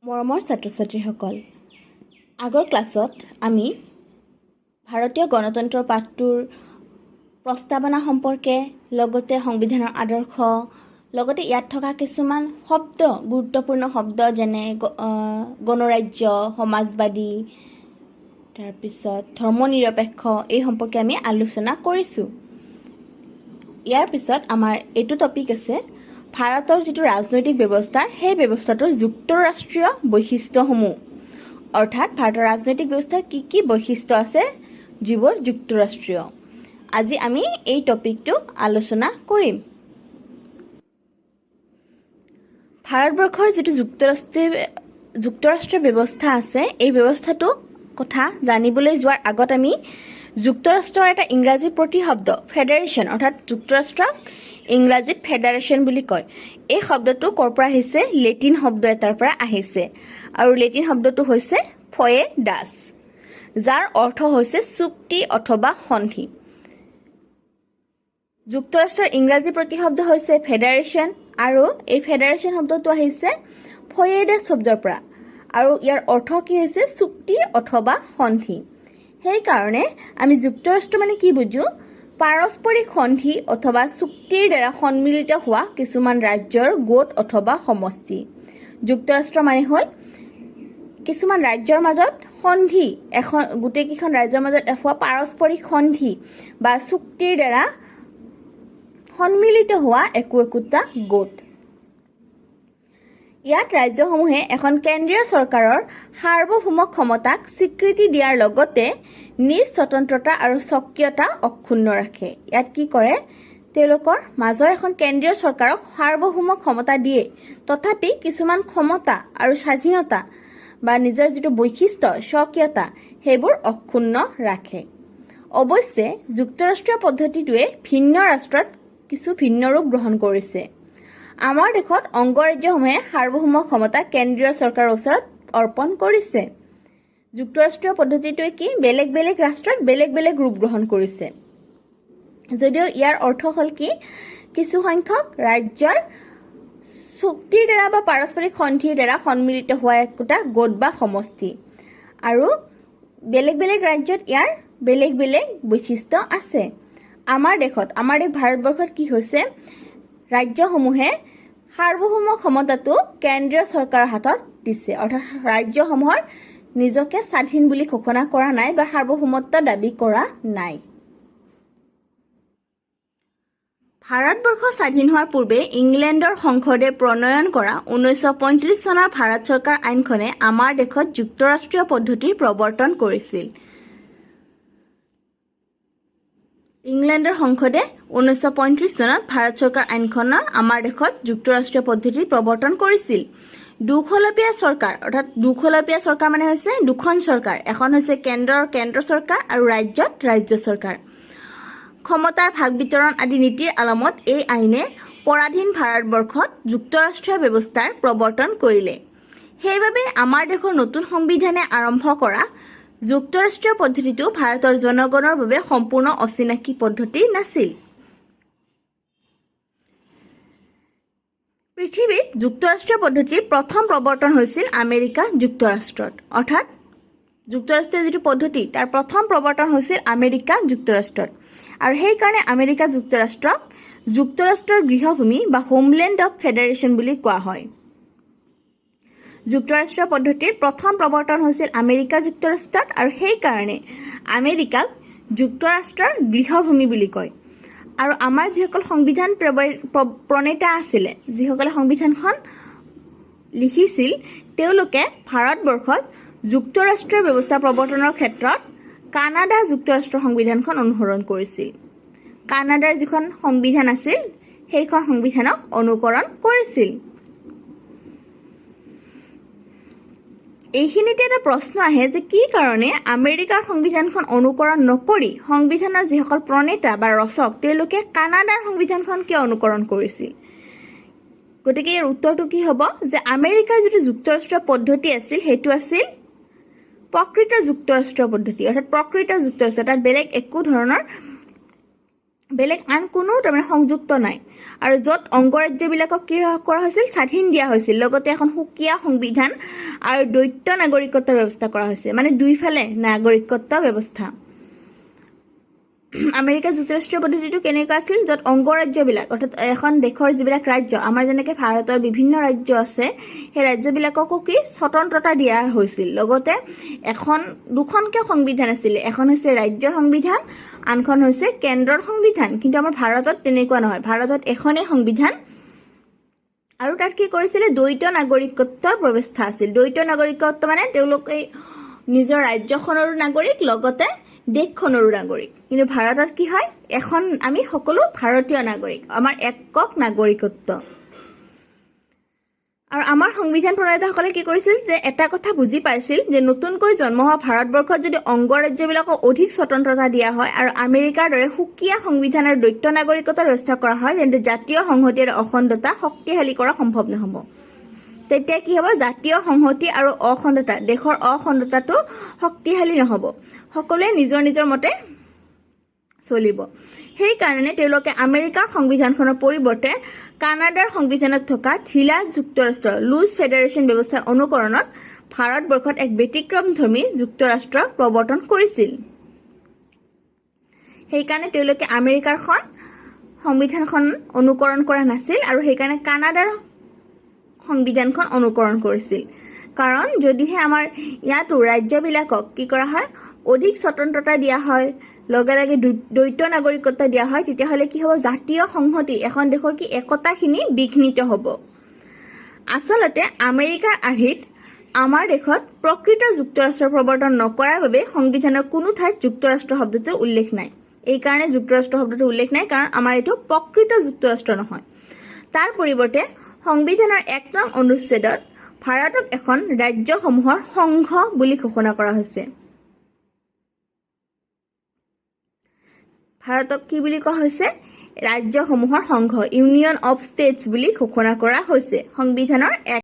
মৰমৰ ছাত্ৰ ছাত্ৰীসকল, আগৰ ক্লাছত আমি ভাৰতীয় গণতন্ত্ৰৰ পাঠটোৰ প্ৰস্তাৱনা সম্পৰ্কে, লগতে সংবিধানৰ আদৰ্শ, লগতে ইয়াত থকা কিছুমান শব্দ, গুৰুত্বপূৰ্ণ শব্দ, যেনে গণৰাজ্য, সমাজবাদী, তাৰপিছত ধৰ্মনিৰপেক্ষ, এই সম্পৰ্কে আমি আলোচনা কৰিছোঁ। ইয়াৰ পিছত আমাৰ এইটো টপিক আছে ভাৰতৰ যিটো ৰাজনৈতিক ব্যৱস্থা, সেই ব্যৱস্থাটোৰ যুক্তৰাষ্ট্ৰীয় বৈশিষ্ট্যসমূহ, অৰ্থাৎ ভাৰতৰ ৰাজনৈতিক ব্যৱস্থাৰ কি কি বৈশিষ্ট্য আছে যিবোৰ যুক্তৰাষ্ট্ৰীয়। আজি আমি এই টপিকটো আলোচনা কৰিম। ভাৰতবৰ্ষৰ যিটো যুক্তৰাষ্ট্ৰীয় ব্যৱস্থা আছে, এই ব্যৱস্থাটো কথা জানিবলৈ যোৱাৰ আগত আমি যুক্তৰাষ্ট্ৰৰ এটা ইংৰাজী প্ৰতিশব্দ ফেডাৰেশ্যন, অৰ্থাৎ যুক্তৰাষ্ট্ৰক ইংৰাজীত ফেডাৰেশ্যন বুলি কয়। এই শব্দটো ক'ৰ পৰা আহিছে? লেটিন শব্দ এটাৰ পৰা আহিছে আৰু লেটিন শব্দটো হৈছে ফয়েডাছ, যাৰ অৰ্থ হৈছে চুক্তি অথবা সন্ধি। যুক্তৰাষ্ট্ৰৰ ইংৰাজী প্ৰতিশব্দ হৈছে ফেডাৰেশ্যন আৰু এই ফেডাৰেশ্যন শব্দটো আহিছে ফয়েডাছ শব্দৰ পৰা আৰু ইয়াৰ অৰ্থ কি হৈছে? চুক্তি অথবা সন্ধি। সেইকাৰণে আমি যুক্তৰাষ্ট্ৰ মানে কি বুজো? পাৰস্পৰিক সন্ধি অথবা চুক্তিৰ দ্বাৰা সন্মিলিত হোৱা কিছুমান ৰাজ্যৰ গোট অথবা সমষ্টি। যুক্তৰাষ্ট্ৰ মানে হ'ল কিছুমান ৰাজ্যৰ মাজত সন্ধি, এখন গোটেইকেইখন ৰাজ্যৰ মাজত হোৱা পাৰস্পৰিক সন্ধি বা চুক্তিৰ দ্বাৰা সন্মিলিত হোৱা একো একোটা গোট। ইয়াত ৰাজ্যসমূহে এখন কেন্দ্ৰীয় চৰকাৰৰ সাৰ্বভৌম ক্ষমতাক স্বীকৃতি দিয়াৰ লগতে নিজ স্বতন্ত্ৰতা আৰু স্বকীয়তা অক্ষুণ্ণ ৰাখে। ইয়াত কি কৰে? তেওঁলোকৰ মাজৰ এখন কেন্দ্ৰীয় চৰকাৰক সাৰ্বভৌম ক্ষমতা দিয়ে, তথাপি কিছুমান ক্ষমতা আৰু স্বাধীনতা বা নিজৰ যিটো বৈশিষ্ট্য, স্বকীয়তা, সেইবোৰ অক্ষুণ্ণ ৰাখে। অৱশ্যে যুক্তৰাষ্ট্ৰীয় পদ্ধতিটোৱে ভিন্ন ৰাষ্ট্ৰত কিছু ভিন্ন ৰূপ গ্ৰহণ কৰিছে। আমাৰ দেশত অংগৰাজ্যসমূহে সাৰ্বভৌম ক্ষমতা কেন্দ্ৰীয় চৰকাৰৰ ওচৰত অৰ্পণ কৰিছে। যুক্তৰাষ্ট্ৰীয় পদ্ধতিটোৱে কি বেলেগ বেলেগ ৰাষ্ট্ৰত বেলেগ বেলেগ ৰূপ গ্ৰহণ কৰিছে যদিও ইয়াৰ অৰ্থ হ'ল কি, কিছু সংখ্যক ৰাজ্যৰ চুক্তিৰ দ্বাৰা বা পাৰস্পৰিক সন্ধিৰ দ্বাৰা সন্মিলিত হোৱা একোটা গোট বা সমষ্টি আৰু বেলেগ বেলেগ ৰাজ্যত ইয়াৰ বেলেগ বেলেগ বৈশিষ্ট্য আছে। আমাৰ দেশত, আমাৰ দেশ ভাৰতবৰ্ষত কি হৈছে? ৰাজ্যসমূহে সাৰ্বভৌম ক্ষমতাটো কেন্দ্ৰীয় চৰকাৰৰ হাতত দিছে, অৰ্থাৎ ৰাজ্যসমূহৰ নিজকে স্বাধীন বুলি ঘোষণা কৰা নাই বা সাৰ্বভৌমত্ব দাবী কৰা নাই। ভাৰতবৰ্ষ স্বাধীন হোৱাৰ পূৰ্বে ইংলেণ্ডৰ সংসদে প্ৰণয়ন কৰা 1935 চনৰ ভাৰত চৰকাৰ আইনখনে আমাৰ দেশত যুক্তৰাষ্ট্ৰীয় পদ্ধতিৰ প্ৰৱৰ্তন কৰিছিল। ইংলেণ্ডৰ সংসদে 1935 চনত ভাৰত চৰকাৰ আইনখনৰ আমাৰ দেশত যুক্তৰাষ্ট্ৰীয় পদ্ধতিৰ প্ৰৱৰ্তন কৰিছিল। দুখলপীয়া চৰকাৰ, অৰ্থাৎ দুখলপীয়া চৰকাৰ মানে হৈছে দুখন চৰকাৰ, এখন হৈছে কেন্দ্ৰৰ কেন্দ্ৰ চৰকাৰ আৰু ৰাজ্যত ৰাজ্য চৰকাৰ। ক্ষমতাৰ ভাগ বিতৰণ আদি নীতিৰ আলমত এই আইনে পৰাধীন ভাৰতবৰ্ষত যুক্তৰাষ্ট্ৰীয় ব্যৱস্থাৰ প্ৰৱৰ্তন কৰিলে। সেইবাবে আমাৰ দেশৰ নতুন সংবিধানে আৰম্ভ কৰা যুক্তৰাষ্ট্ৰীয় পদ্ধতিটো ভাৰতৰ জনগণৰ বাবে সম্পূৰ্ণ অচিনাকি পদ্ধতি নাছিল। পৃথিৱীত যুক্তৰাষ্ট্ৰীয় পদ্ধতিৰ প্ৰথম প্ৰৱৰ্তন হৈছিল আমেৰিকা যুক্তৰাষ্ট্ৰত, অৰ্থাৎ যুক্তৰাষ্ট্ৰীয় যিটো পদ্ধতি, তাৰ প্ৰথম প্ৰৱৰ্তন হৈছিল আমেৰিকা যুক্তৰাষ্ট্ৰত আৰু সেইকাৰণে আমেৰিকা যুক্তৰাষ্ট্ৰক যুক্তৰাষ্ট্ৰৰ গৃহভূমি বা হোমলেণ্ড অফ ফেডাৰেশ্যন বুলি কোৱা হয়। যুক্তৰাষ্ট্ৰীয় পদ্ধতিৰ প্ৰথম প্ৰৱৰ্তন হৈছিল আমেৰিকা যুক্তৰাষ্ট্ৰত আৰু সেইকাৰণে আমেৰিকাক যুক্তৰাষ্ট্ৰৰ গৃহভূমি বুলি কয়। আৰু আমাৰ যিসকল সংবিধান প্ৰণেতা আছিলে, যিসকলে সংবিধানখন লিখিছিল, তেওঁলোকে ভাৰতবৰ্ষত যুক্তৰাষ্ট্ৰীয় ব্যৱস্থা প্ৰৱৰ্তনৰ ক্ষেত্ৰত কানাডা যুক্তৰাষ্ট্ৰৰ সংবিধানখন অনুসৰণ কৰিছিল। কানাডাৰ যিখন সংবিধান আছিল, সেইখন সংবিধানক অনুকৰণ কৰিছিল। এইখিনিতে এটা প্ৰশ্ন আহে যে কি কাৰণে আমেৰিকাৰ সংবিধানখন অনুকৰণ নকৰি সংবিধানৰ যিসকল প্ৰণেতা বা ৰচক, তেওঁলোকে কানাডাৰ সংবিধানখন কিয় অনুকৰণ কৰিছিল? গতিকে ইয়াৰ উত্তৰটো কি হ'ব যে আমেৰিকাৰ যিটো যুক্তৰাষ্ট্ৰীয় পদ্ধতি আছিল, সেইটো আছিল প্ৰকৃত যুক্তৰাষ্ট্ৰীয় পদ্ধতি, অৰ্থাৎ প্ৰকৃত যুক্তৰাষ্ট্ৰ, তাত বেলেগ একো ধৰণৰ বেলেগ আন কোনো তাৰমানে সংযুক্ত নাই আৰু য'ত অংগৰাজ্যবিলাকক কি কৰা হৈছিল? স্বাধীন দিয়া হৈছিল, লগতে এখন সুকীয়া সংবিধান আৰু দ্বৈত নাগৰিকত্বৰ ব্যৱস্থা কৰা হৈছে, মানে দুইফালে নাগৰিকত্ব ব্যৱস্থা। আমেৰিকা যুক্তৰাষ্ট্ৰীয় পদ্ধতিটো কেনেকুৱা আছিল? য'ত অংগৰাজ্যবিলাক, অৰ্থাৎ এখন দেশৰ যিবিলাক ৰাজ্য, আমাৰ যেনেকে ভাৰতৰ বিভিন্ন ৰাজ্য আছে, সেই ৰাজ্যবিলাককো কি স্বতন্ত্ৰতা দিয়া হৈছিল। লগতে এখন দুখনকে সংবিধান আছিলে, এখন হৈছে ৰাজ্যৰ সংবিধান, আনখন হৈছে কেন্দ্ৰৰ সংবিধান। কিন্তু আমাৰ ভাৰতত তেনেকুৱা নহয়, ভাৰতত এখনেই সংবিধান। আৰু তাত কি কৰিছিলে? দ্বৈত নাগৰিকত্বৰ ব্যৱস্থা আছিল। দ্বৈত নাগৰিকত্ব মানে তেওঁলোকে নিজৰ ৰাজ্যখনৰো নাগৰিক, লগতে দেশখনৰো নাগৰিক। কিন্তু ভাৰতত কি হয়? এখন আমি সকলো ভাৰতীয় নাগৰিক, আমাৰ একক নাগৰিকত্ব। আৰু আমাৰ সংবিধান প্ৰণেতাসকলে কি কৰিছিল যে এটা কথা বুজি পাইছিল যে নতুনকৈ জন্ম হোৱা ভাৰতবৰ্ষত যদি অংগৰাজ্যবিলাকক অধিক স্বতন্ত্ৰতা দিয়া হয় আৰু আমেৰিকাৰ দৰে সুকীয়া সংবিধান আৰু দ্বৈত নাগৰিকতাৰ ব্যৱস্থা কৰা হয়, তেন্তে জাতীয় সংহতি আৰু অখণ্ডতা শক্তিশালী কৰা সম্ভৱ নহ'ব। তেতিয়া কি হ'ব? জাতীয় সংহতি আৰু অখণ্ডতা, দেশৰ অখণ্ডতাটো শক্তিশালী নহ'ব, সকলোৱে নিজৰ নিজৰ মতে চলিব। সেইকাৰণে তেওঁলোকে আমেৰিকাৰ সংবিধানখনৰ পৰিৱৰ্তে কানাডাৰ সংবিধানত থকা ঢিলা যুক্তৰাষ্ট্ৰ, লুজ ফেডাৰেশ্যন ব্যৱস্থাৰ অনুকৰণত ভাৰতবৰ্ষত এক ব্যতিক্ৰমধৰ্মী যুক্তৰাষ্ট্ৰ প্ৰৱৰ্তন কৰিছিল। সেইকাৰণে তেওঁলোকে আমেৰিকাৰখন সংবিধানখন অনুকৰণ কৰা নাছিল আৰু সেইকাৰণে কানাডাৰ সংবিধানখন অনুকৰণ কৰিছিল। কাৰণ যদিহে আমাৰ ইয়াতো ৰাজ্যবিলাকক কি কৰা হয়, অধিক স্বতন্ত্ৰতা দিয়া হয়, লগে লগে দ্বৈত নাগৰিকত্ব দিয়া হয়, তেতিয়াহ'লে কি হ'ব? জাতীয় সংহতি, এখন দেশৰ কি একতাখিনি বিঘ্নিত হ'ব। আচলতে আমেৰিকাৰ আৰ্হিত আমাৰ দেশত প্ৰকৃত যুক্তৰাষ্ট্ৰ প্ৰৱৰ্তন নকৰাৰ বাবে সংবিধানৰ কোনো ঠাইত যুক্তৰাষ্ট্ৰ শব্দটোৰ উল্লেখ নাই। এইকাৰণে যুক্তৰাষ্ট্ৰ শব্দটোৰ উল্লেখ নাই, কাৰণ আমাৰ এইটো প্ৰকৃত যুক্তৰাষ্ট্ৰ নহয়। তাৰ পৰিৱৰ্তে সংবিধানৰ 1 নং অনুচ্ছেদত ভাৰতক এখন ৰাজ্যসমূহৰ সংঘ বুলি ঘোষণা কৰা হৈছে। ভাৰতক কি বুলি কোৱা হৈছে? ৰাজ্যসমূহৰ সংঘ, ইউনিয়ন অফ ষ্টেটছ বুলি ঘোষণা কৰা হৈছে সংবিধানৰ 1